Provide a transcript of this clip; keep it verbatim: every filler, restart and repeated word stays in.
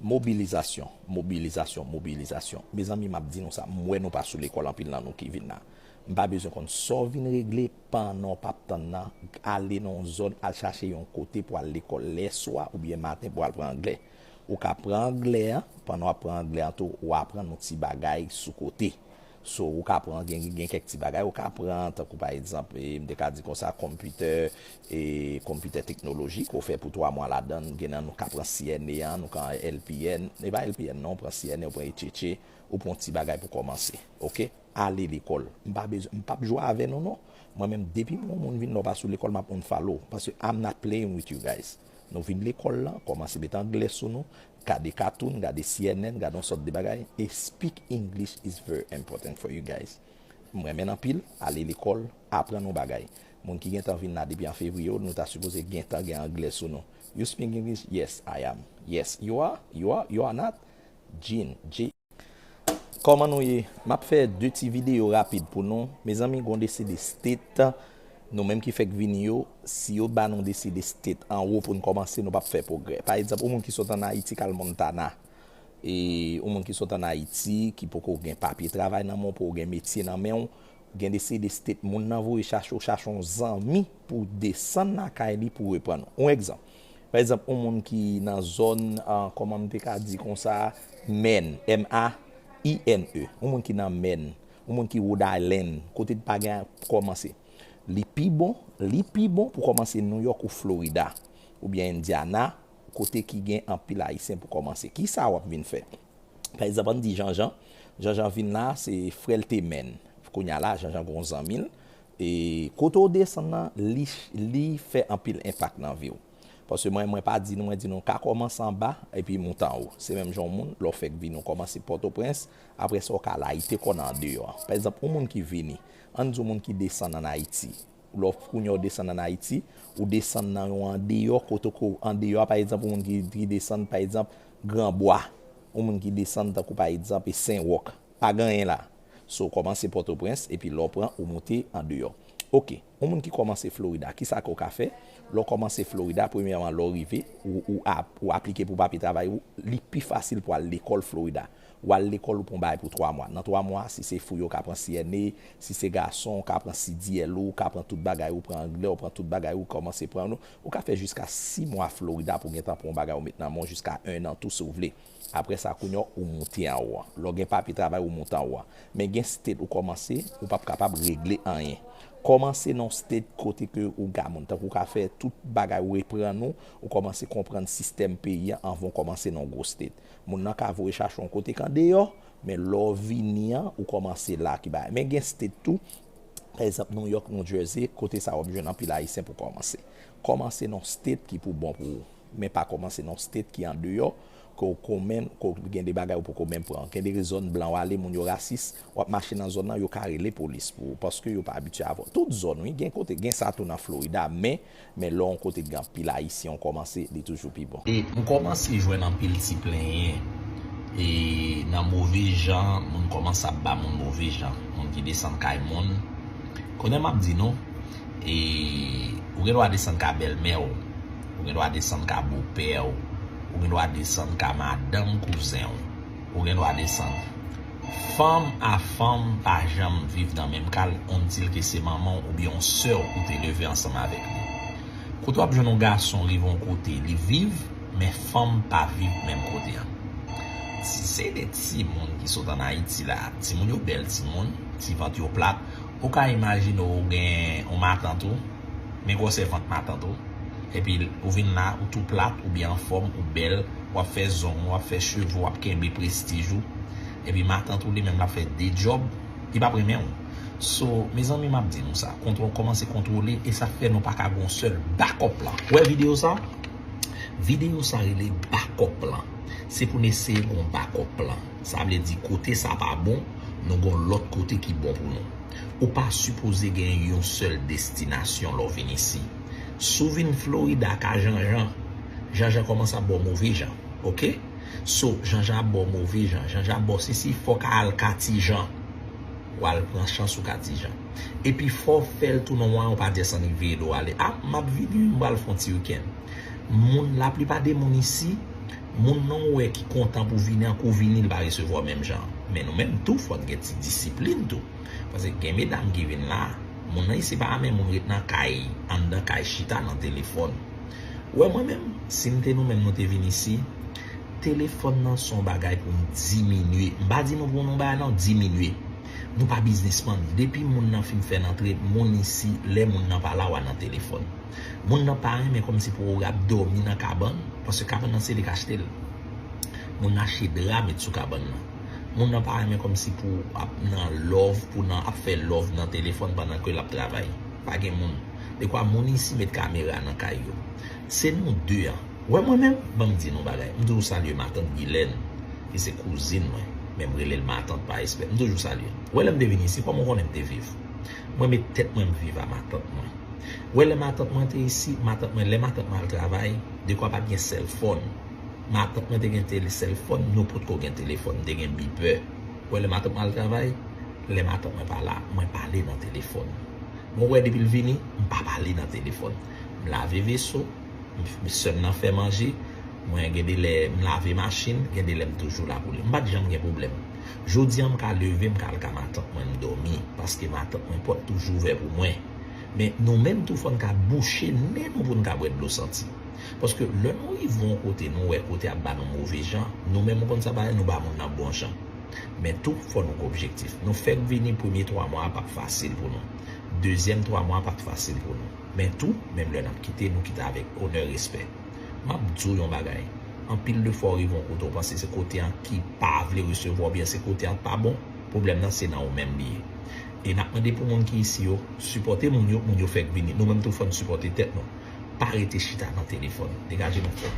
Mobilizasyon, mobilizasyon, mobilizasyon. Mezanmi, m ap di nou sa, m wè nou pa sou lekòl anpil nan nou ki vin la. M pa bezwen konn sa w vin regle, pandan w p ap tann nan, ale nan yon zòn, al chache yon kote pou al lekòl lè swa oubyen maten pou al pran anglè. Ou ka pran anglè an, pandan w ap pran anglè an tou, ou aprann yon ti bagay sou kote. So, ou ka pran, gen, gen kèk ti bagay, ou ka pran, tankou pa egzanp, e, m te ka di konsa, konpitè, e, konpitè teknolojik, ou fè pou twa mwa ladan, gen nan nou ka pran C N A an, nou ka L P N, e pa L P N non, ou pran C N A, ou pran H H A, ou pran ti bagay pou kòmanse, oke? Ale lekòl. M pa bezwen, m p ap jwe avè nou non. Mwen menm, depi m wè yon moun vin la, ou pa sou lekòl, m ap unfollow. Paske I'm not playing with you guys. Nou vin lekòl la, kòmanse met anglè sou nou, gade katoun, gade C N N, gade yon sòt de bagay. E speak English is very important for you guys. M renmen n anpil, ale lekòl, aprann yon bagay. Moun ki gentan vin la depi an fevriye, nou ta sipoze gentan gen anglè sou nou. You speak English? Yes, I am. Yes, you are? You are? You are not? Jean, J. Kòman nou ye? M ap fè de ti videyo rapid pou nou. Mezanmi, gen de se de state, nou menm ki fèk vini yo, si yo ba nou de se de state anwo pou n kòmanse, nou p ap fè pwogrè. Pa egzanp, yon moun ki sot ann Ayiti k al Montana, e yon moun ki sot ann Ayiti, ki poko gen papye travay nan men w, poko gen metye nan men w, gen de se de state moun nan voye chache w, chache yon zanmi pou desann lakay li pou reprann ou. Yon egzanp. Pa egzanp, yon moun ki nan zòn, ah, kòman m te ka di konsa, Mèn, M A I N E. Yon moun ki nan Mèn, yon moun ki Rhode Island, kote pa gen kòmanse. Li pi bon, li pi bon pou kòmanse New York ou Florida, oubyen Indiana, kote ki gen anpil Ayisyen pou kòmanse. Kisa w ap vin fè? Pa egzanp, ann di Janjan. Janjan vin la, se frè l te Mèn. Kounye a la, Janjan gen yon zanmi l. E kote w desann nan, li, li fè anpil enpak nan vi w. Paske mwen, mwen pa di nou, mwen di nou ka kòmanse anba, epi monte anwo. Se menm jan yon moun, lè w fèk vini, w kòmanse Pòtoprens, apre sa, w ka layite kò w nan andeyò a. Pa egzanp, yon moun ki vini, ann di yon moun ki desann ann Ayiti, lè w kounye a w desann ann Ayiti, ou desann nan yon andeyò, kote ke w andeyò a, pa egzanp, yon moun ki, ki desann, pa egzanp, Granbwa, yon moun ki desann tankou, pa egzanp, e Senwòk, pa gen anyen la. So, w kòmanse Pòtoprens, epi lè w pran, ou moute andeyò. Oke, yon moun ki kòmanse Florida, kisa ke w ka fè? Lè w kòmanse Florida, premyèman, lè w rive, ou, ou, ap, ou aplike pou papye travay ou, li pi fasil pou al lekòl Florida. Ou al lekòl, ou pran bagay pou twa mwa. Nan twa mwa, si se fi, ou ka pran C N A, si se gason, ou ka pran C D L ou, ou ka pran tout bagay ou, pran anglè, ou pran tout bagay ou, kòmanse pran nou. Ou ka fè jiska sis mwa Florida pou gentan pran yon bagay ou met nan men w, jiska en an tou si w vle. Apre sa, kounye a, ou moute anwo a. Lè w gen papye travay, ou moute anwo a. Men gen state ou kòmanse, ou p ap kapab regle anyen. Kòmanse nan yon state kote ke ou ka moun, tankou w ka fè tout bagay ou reprann ou, ou kòmanse konprann sistèm peyi a anvan w kòmanse nan yon gwo state. Moun nan ka voye chache w yon kote k andeyò, men lè w vini an, ou kòmanse la ki bagay. Men gen state tou, pa egzanp, New York, New Jersey, kote sa w ap jwenn anpil Ayisyen pou kòmanse. Kòmanse nan yon state ki pou bon pou ou, men pa kòmanse nan yon state ki andeyò, ke w ko menm, ke w gen de bagay ou poko menm pran. Gen de zòn blan w ale, moun yo rasis, w ap mache nan zòn nan, yo ka rele polis pou ou, paske yo pa abitye avè w. Tout zòn, wi, gen kote, gen sa tou nan Florida, men, men lè yon kote gen anpil Ayisyen, w kòmanse, li toujou pi bon. E m kòmanse jwenn anpil ti plenyen, e nan move jan, moun kòmanse ap ba moun move jan, moun ki desann kay moun. Konnen m ap di nou, e, ou gen dwa desann ka bèlmè w, ou gen dwa desann ka bopè w, ou gen dwa desann ka madanm kouzen w, ou gen dwa desann. Fanm a fanm pa janm viv nan menm kay, ontil ke se manman w oubyen yon sè w ou te leve ansanm avèk li. Kote w ap jwenn yon gason rive yon kote, li viv, men fanm pa viv menm kote an. Si se de timoun ki sot ann Ayiti la, timoun yo bèl timoun, ti vant yo plat, ou ka imajine w gen yon matant ou, men gwosè vant matant ou, epi ou vin la, ou tou plat, oubyen anfòm, ou bèl, w ap fè zong, w ap fè cheve, w ap kenbe prestij ou, epi matant ou li menm l ap fè de djòb, li p ap renmen w. So, mezanmi, m ap di nou sa, kontwò-, kòmanse kontwole, e sa fè nou pa ka gon sèl bakòp lan. Ou wè videyo sa? Videyo sa rele bakòp lan. Se pou n eseye gon bakòp lan. Sa vle di kote sa pa bon, nou gon lòt kote ki bon pou nou. Ou pa sipoze gen yon sèl destinasyon lè w vin isi. Si w vin Florida ka Janjan, Janjan kòmanse ap ba w move jan, oke? So, Janjan ap ba w move jan, Janjan ap ba w sesi, fò w ka al ka Tijan. W al pran chans ou ka Tijan. Epi fò w fè l tou nan mwayen w pa desann rive ede w ale. A, m ap vini, m pral fè yon ti wikenn. Moun, laplipa de moun isi, Moun nan ou wè ki kontan pou vini an, kou vini, li pa resevwa w menm jan. Men nou menm tou, fò n gen ti disiplin tou. Paske gen medam ki vin la, moun nan isi pa renmen moun ret nan kay, anndan kay, chita nan telefòn. Ou wè mwen menm, si m te nou menm nou te vin isi, telefòn nan se yon bagay pou n diminye. M pa di nou pou nou bagay non, diminye. Nou pa biznismann. Depi moun nan fin fè n antre, moun isi, lè moun nan pa la, w a nan telefòn. Moun nan pa renmen kòmsi pou w ap dòmi nan kabann, paske kabann nan se li k achte l. Moun nan achte dra met sou kabann nan. Moun nan pa renmen kòmsi pou w ap nan love, pou nan ap fè love nan telefòn pandan ke l ap travay. Pa gen moun. Dekwa moun isi met kamera nan kay yo. Se nou de an. Wè mwen menm, ban m di nou bagay. M toujou salye matant Gilène, ki se kouzin mwen. Men m rele l matant pa respè. M toujou salye l. Wè lè m te vin isi, kòman w konnen m te viv? Mwen met tèt mwen m viv a matant mwen. Wè lè matant mwen te isi, matant mwen, lè matant mwen al travay, dekwa pa t gen sèlfòn. Matant mwen te gen tele sèlfòn, nou potko gen telefòn, te gen bipè. Wè lè matant mwen al travay, lè matant mwen pa la, mwen pale nan telefòn. Bon, wè depi l vini, m pa pale nan telefòn. M lave veso, m, m, sè m nan fè manje, mwen gen de lè m lave machin, gen de lè m toujou la pou li. M pa t janm gen pwoblèm. Jodi an m ka leve, m ka al ka matant mwen, m dòmi, paske matant mwen pòt toujou ouvè pou mwen. Men nou menm tou fò n ka bouche nen nou pou n ka bwè dlo santi. Paske lè nou rive yon kote, nou wè kote ap ba nou move jan, nou menm ou konn sa bagay, nou ba moun nan bon jan. Men tou, fò nou gen objektif. Nou fèk vini, premye twa mwa a p ap fasil pou nou. Dezyèm twa mwa a p ap fasil pou nou. Men tou, menm lè n ap kite, nou kite avèk onè, respè. M ap di w yon bagay. Anpil de fwa w rive yon kote w panse se kote an ki pa vle resevwa w oubyen se kote an k pa bon. Pwoblèm nan se nan ou menm li ye. E n ap mande pou moun ki isi yo, sipòte moun yo, moun yo fèk vini. Nou menm tou fò n sipòte tèt nou. Pa rete chita nan telefòn. Degaje nou fò.